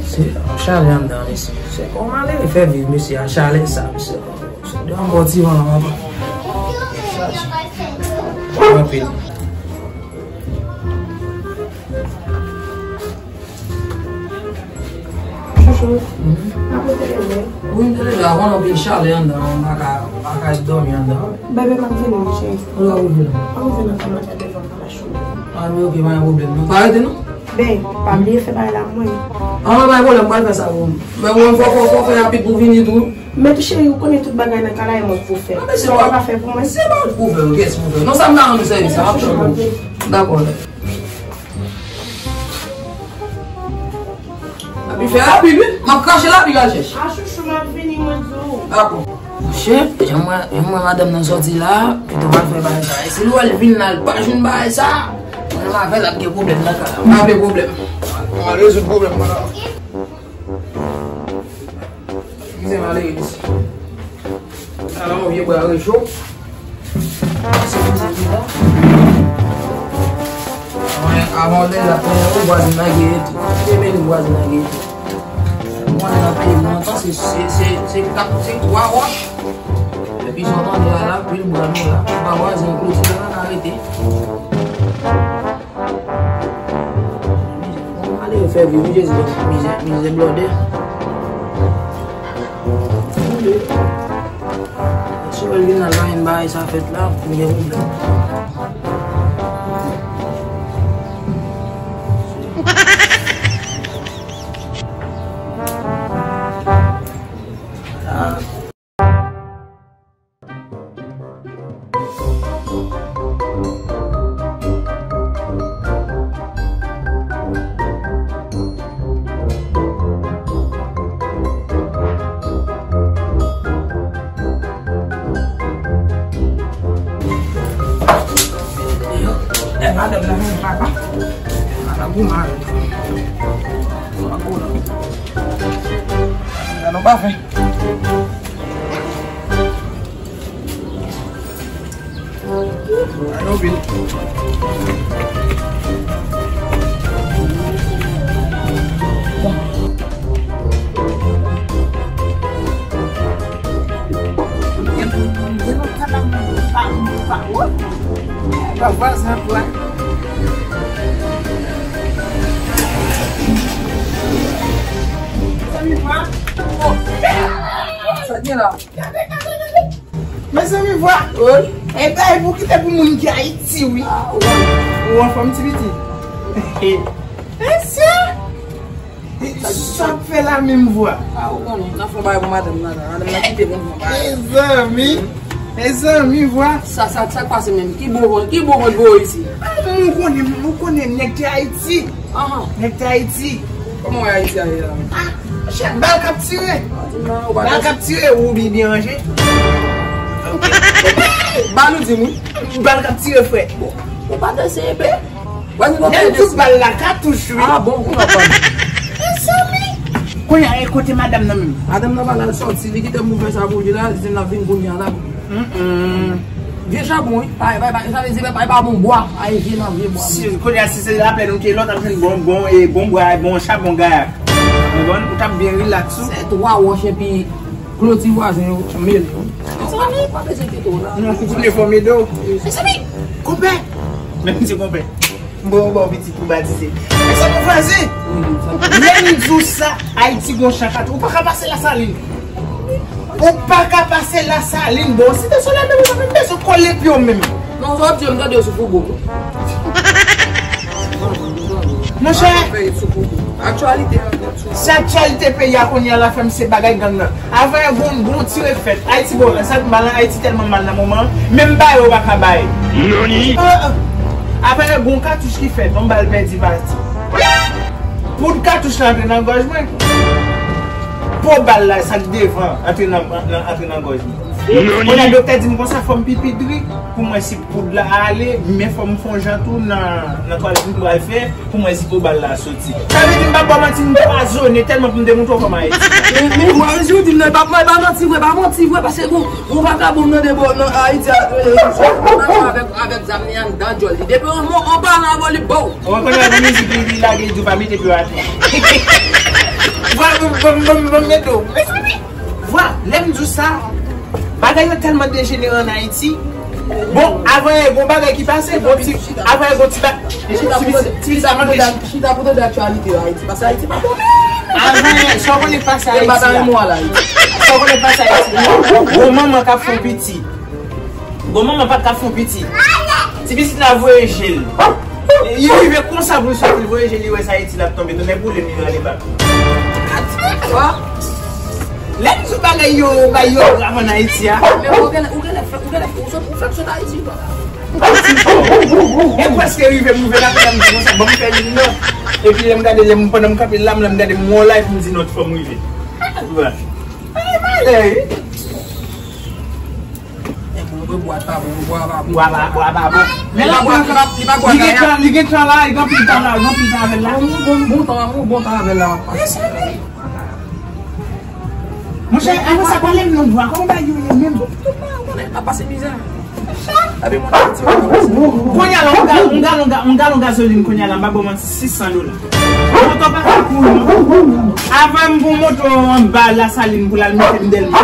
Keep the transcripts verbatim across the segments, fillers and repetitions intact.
Se chalè anndan isi. Se kòman li fè viv mesye a chalè sa, mesye. Se de yon bon ti van anba. Anpil. Chouchou. Mhm. Apre te leve. Wi, m te leve avan, anpil chalè anndan, m pa ka, m pa ka dòmi anndan. Bebe, m ap vini, wi, cheri. Ou la, ou vini? Ou vini ansanm avè devan m nan lachou. Ah, men ok, pa gen pwoblèm. Nou pa rete, non? Ben, pa bliye fè bagay la pou mwen. Ah, pa gen pwoblèm, m pral fè sa pou ou. Men ou menm, fò, fò, fò fè rapid pou vini tou. Men tou, cheri, ou konnen tout bagay nan kay la, e mwen k pou fè. Ah, men se pa, pa fè pou mwen. Se pa ou k pou fè, ok, se pou fè. Non, sa m ta rann ou sèvis, sa m ap tann ou. Dakò. Lapli fè lapli, wi. M ap krache lapli, al chèche. A chouchou, m ap vini, mwen di w. Dakò. Monchè, jan m wè, jan m wè madanm nan sòti la, pito m al fè bagay sa. E si l wè l vin la, l pa jwenn bagay sa, mwen menm avè l ap gen pwoblèm nan kay la. Pa gen pwoblèm. Mwen al rezoud pwoblèm mwen la. Mizè malere isi. Ala yon vye bra recho. Se konsa ki la. Avan, avan lè la, ou vwazin nan gen tou. Ki te mele vwazin nan gen tou. Mwen nan peyi mwen, se, se, se, se kat, se twa wòch. Epi sa w tande a la, pil bwa nou la. Ba vwazin kloti la, pa ka rete. Ale fè vi, wi, Jezi, mizè, mizè blòdè. Si w vin nan zanmi bagay sa fèt la, ou gen pwoblèm. E madanm nan menm papa. Ala gou mari. Ala gou la. Ala nou pa fen. Ay, anpil. Gen yon kalanm pa, pa wòt. Pa vwazin an pran. Zanmi pa. Oh. Sa gen la? Gade, gade, gade. Mezanmi, vwa. Wi. E bay pou kite pou moun ki Ayiti, wi. Ah, ou an, ou anfòm, ti piti? Mesye! Sa w ap fè la menm, vwa? Ah, ou konnen, n ap fè bagay pou madanm nan, la. Madanm nan kite pou n fè bagay. Mezanmi! Mezanmi, vwa. Sa, sa, sa k pase menm? Ki bon vant, ki bon vant voye isi? Ah, ou konnen, ou konnen nèg ki Ayiti. Ahan. Nèg te Ayiti. Kòman w wè Ayiti a ye la? Ah, monchè, bal k ap tire. Bal k ap tire, ou byen, byen ranje. Bal ou di m wi. Bal k ap tire, frè. Bon, ou pa te eseye pe. Nèg tout bal la katouch, wi. Ah bon, ou pa konn. Mezanmi. Kounye a, e kote madanm nan menm? Madanm nan pa la sòti, li kite m pou fè sa pou li la, li di m l ap vin kounye a la. Mm, mm. Vye chabon, wi. Pa, pa, pa, sa vle di, pa, pa bon bwa. Ay, vye nan vye bwa. Si, kounye a, si se laplenn ou te la, w t ap jwenn bon, bon, e, bon bwa, bon chabon gaya. Ou konprann? Ou t ap byen rilaks ou. Se twa wòch epi kloti vwazen yo, mele. Mezanmi, pa bezwen kite w la. Non, ou konnen fò m ede w. Mezanmi, konpè. Men m di konpè. M ba w, ba w pitit pou batize. Mezanmi, vwazen, lè m di w sa, Ayiti gon chan katouch. Ou pa ka pase Lasalin. Ou pa ka pase Lasalin, bon. Si te sou la, menm ou pa menm bezwen kole pye w menm. Non, sa w ap di yo, m tande yo sou Foubouk. Monchè, aktyalite, se aktyalite peyi a kounye a la, fè m se bagay gang nan. Avan yè gon, gon tire fèt. Ayiti bon, sa k mal nan Ayiti tèlman mal nan moman an, menm bay ou pa ka bay. Nani? Ah, ah. Avan yè gon katouch ki fèt, yon bal pèdi pati. Poud katouch la antre nan gòj mwen. Po bal la, sa k devan, antre nan, nan, antre nan gòj mwen. Kounye a doktè di m konsa, fò m pipi dri pou m wè si poud la ale, men fò m fè yon jan tou nan, nan twalèt m pral fè pou m wè si po bal la soti. Sa vle di m pa ba w manti, m pwazone tèlman pou m te montre w kòman Ayiti. Men, men, vwa, si w di m nan, pa, pa, pa manti vre, pa manti vre, paske gon, gon vagabon nan de bò, nan Ayiti, a, e, e, avèk, avèk zam li anndan djòl li. Depi yon mo, yon palan avè w, li ba w. Ou konnen gon mizik li, li lage, li di w pa mete pye atè. Vwa, bon, bon, bon, bon, mete w. Vwa, lè m di w sa, bagay yo tèlman dejenere ann Ayiti. Bon, avan yè, gon bagay ki pase, bon, ti, avan yè, gon ti ba-, ti, ti, ti, ti, Chita pou tande aktyalite Ayiti, paske Ayiti pa bon. Avan yè, sa w konnen k pase Ayiti la. Sa w konnen k pase Ayiti la. Gon manman k ap fè yon piti. Gon manman pa t ka fè yon piti. Ti pitit la voye je l. Li rive konsa pou l soti, li voye je l, li wè se Ayiti l ap tonbe, tonnè boule m, li rale bak. Lè m di w bagay yo, bagay yo grav ann Ayiti a. Men ou genlè, ou genlè fè, ou genlè fè, ou sot, ou fèk sot Ayiti, ou pa. E prèske rive m rive la, kounye a m di konsa, ban m fè youn nan. Epi lè m gade, lè m, pandan m kanpe la, lè m gade, m wè yon live, m di non, fò m rive. Ay, malè, wi. Bwa pa bon, bwa pa bon. Bwa pa, bwa pa bon. Men la, bwa, li pa, li pa bwa li gen tan, li gen tan la, li gen anpil tan la, li gen anpil tan avè l la. Bon, bon, bon tan, bon, bon tan avè l la, w ap pase. Monchè, avan sa, pale m non, bwa, kòman bagay yo ye menm? Tout, tout bagay, w konnen, n ap pase mizè. Kounye a la, yon ga-, yon galon ga-, yon galon gazolin kounye a la, m pa ba w manti, sis san dola. Moto pa ka kouri non. Avan m pran moto anba Lasalin pou l al mete m Dèlma.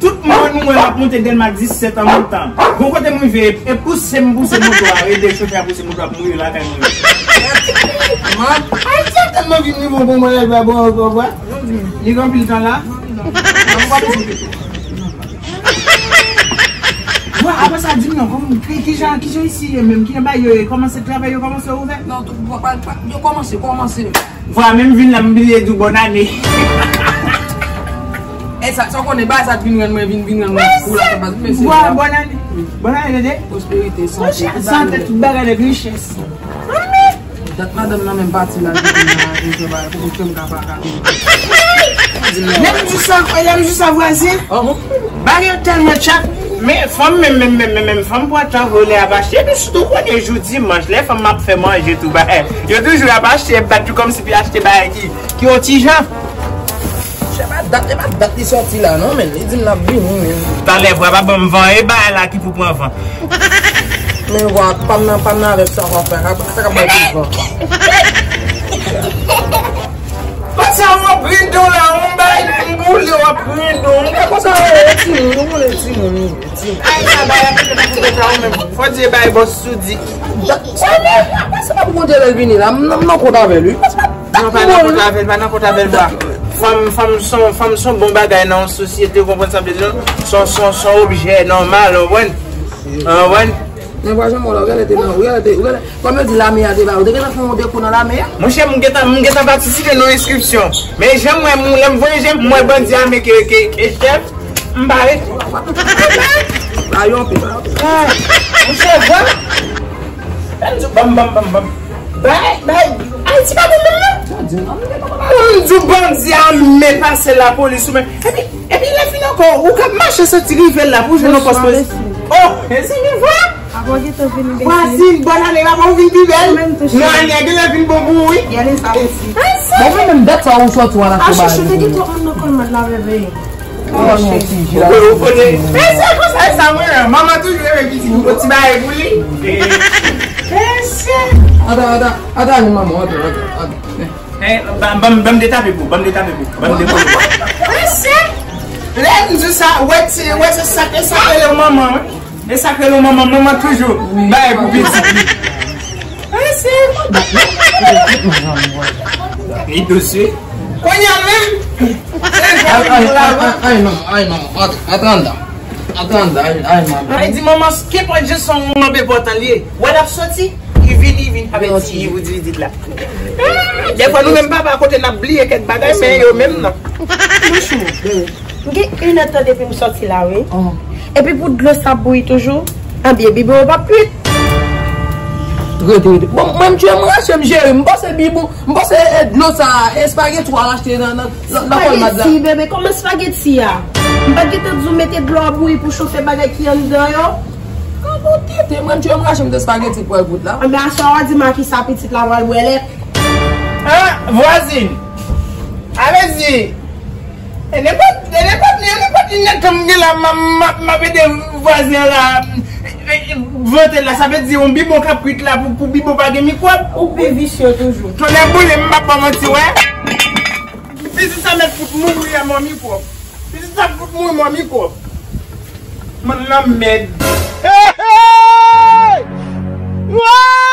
Tout moun mwen m ap monte Dèlma disèt an montan. Gon kote m rive, e pouse m pouse moto a, ede chofè a pouse moto a pou m rive lakay mwen. Ayiti ap tèlman vin pi bon pou mwen, lè l pa bon ankò, bwa. Li gen anpil tan la. Bwa, apre sa, di m non, kòman, ki, ki jan, ki jan isi ye menm, ki jan bagay yo ye, kòmanse travay yo, kòmanse ouvè? Non, tout, bwa, pa, pa, yo kòmanse, kòmanse. Vwa, menm vin la, m bliye di w bòn ane. E sa, sa w konnen, bagay sa t vin rann mwen, vin, vin rann mwen fou la, sa pa t mesye. Vwa, bòn ane. Bòn ane, tande. Pwosperite, sante, tout bagay. Sante, tout bagay, nèg, richès. Dat madanm nan menm pati la, kite m nan, kite m nan, pou m ka pa ka. Lè m di sa, lè m di sa, vwazen. Bagay yo tèlman tchak. Men fanm menm, menm, menm, menm, menm, fanm pran tan volè ap achte. Epi sitou konnen jou dimanch, lè fanm ap fè manje tou bagay. Yo toujou ap achte, bat tou kòmsi pou achte bagay ki, ki yon ti jan. Se pa dat, se pa dat li sòti la, non, men li di m l ap vini, men. Talè, vwa pa ban m van, e bagay la ki pou pran van. Men vwa, pa m nan, pa m nan avèk sa w ap fè, sa k ap bay plis van. Konsa w ap grendon la, w bay m boule, w ap grendon. E konsa w ye, timoun, ou konnen timoun, timoun. Ay, sa bay ap fè nan konsa ou menm. Fò di bay bòs sou di. Se pa pou Bondye lè l vini la, m nan, m nan kont avè l, wi. Non, pa nan kont avè l, pa nan kont avè l, bwa. Fanm, fanm son, fanm son bon bagay nan yon sosyete, ou konprann sa m vle di, non? Son, son, son objè nòmal, ou konprann? Ou konprann? Men vwa janm wè la, ou genlè te nan, ou genlè te, ou genlè, kòm yo di lame a te ba, ou te gentan fè yon dekou nan lame a? Monchè, m gentan, m gentan patisipe nan enskripsyon. Men jan m wè, m, lè m voye je m, m wè bandi ame ke, ke, ke chèf, m pa ret. Pa yon pe, pa yon pe. Monchè, vwa. Bam, bam, bam, bam. Bay, bay. Ayiti pa bon menm non. Pou m di w bandi ame pase lapolis ou menm. Epi, epi lè fini ankò, ou k ap mache soti rive la pou jwenn yon pòs polis. Oh, mezanmi, vwa. Vwazin, bòn ane la pou vin pi bèl. Non, ane a genlè vin bon pou ou, wi. Bon, mwen menm, dat sa ou sòti w al achte bagay pou mwen. Ou konnen, ou konnen, ou konnen. Mesye, konsa, e sa mwen, manman toujou renmen pitit li, bon ti bagay pou li. Mesye. Ata, ata, ata, manman, ata, ata, ata. Eh, ban, ban, ban m detape pou, ban m detape pou, ban m detape pou. Mesye. Lè m di sa, wè ti, wè se sa, e sa k rele manman, wi. E sa k rele manman, manman toujou bay pou pitit li. Mesye. Li dous, wi. Kounye a menm, se jan pou lavan. Ay, non, ay, non, antre anndan. Antre anndan, ay, ay, manman. Ay, di manman, kenpòt jan se yon manman enpòtan li ye. Wè l ap soti, li vini, li vin avèti, li pou di li di la. Defwa nou menm papa kote n ap bliye kèk bagay, men yo menm non. Franchman, m gen inèdtan depi m sòti la, wi. Epi pou dlo sa bouyi toujou, anbyen, bibewo p ap kwit. Rete, rete. Bon, mwen m tchwe, m rache, m jere. M panse bibon, m panse, e, dlo sa, espageti w al achte nan, nan, nan, nan Walmart la. Espageti, bebe, kòman espageti a? M pa t gentan di w mete dlo a bouyi pou chofe bagay ki anndan yo? Kòman w tete? Mwen, m tchwe m rache m de spageti pou al gout la. Anben, aswè a w a di m a kisa pitit la pral bwè lèt. Ah, vwazin! Ale di, e nenpòt, e nenpòt, e nenpòt li nèt kòm gen la, m, m, m ap ede vwazin an la, e, e, vante l la, sa vle di yon bibon k ap kwit la pou, pou bibon pa gen mikwòb. Ou pi visye toujou. Tonnè boule m, m ap ba w manti, wè. Pitit sa mèt fout mouri a mò mikwòb. Pitit sa fout mouri mò mikwòb. Mwen lanmèd. Hey, hey! Wa!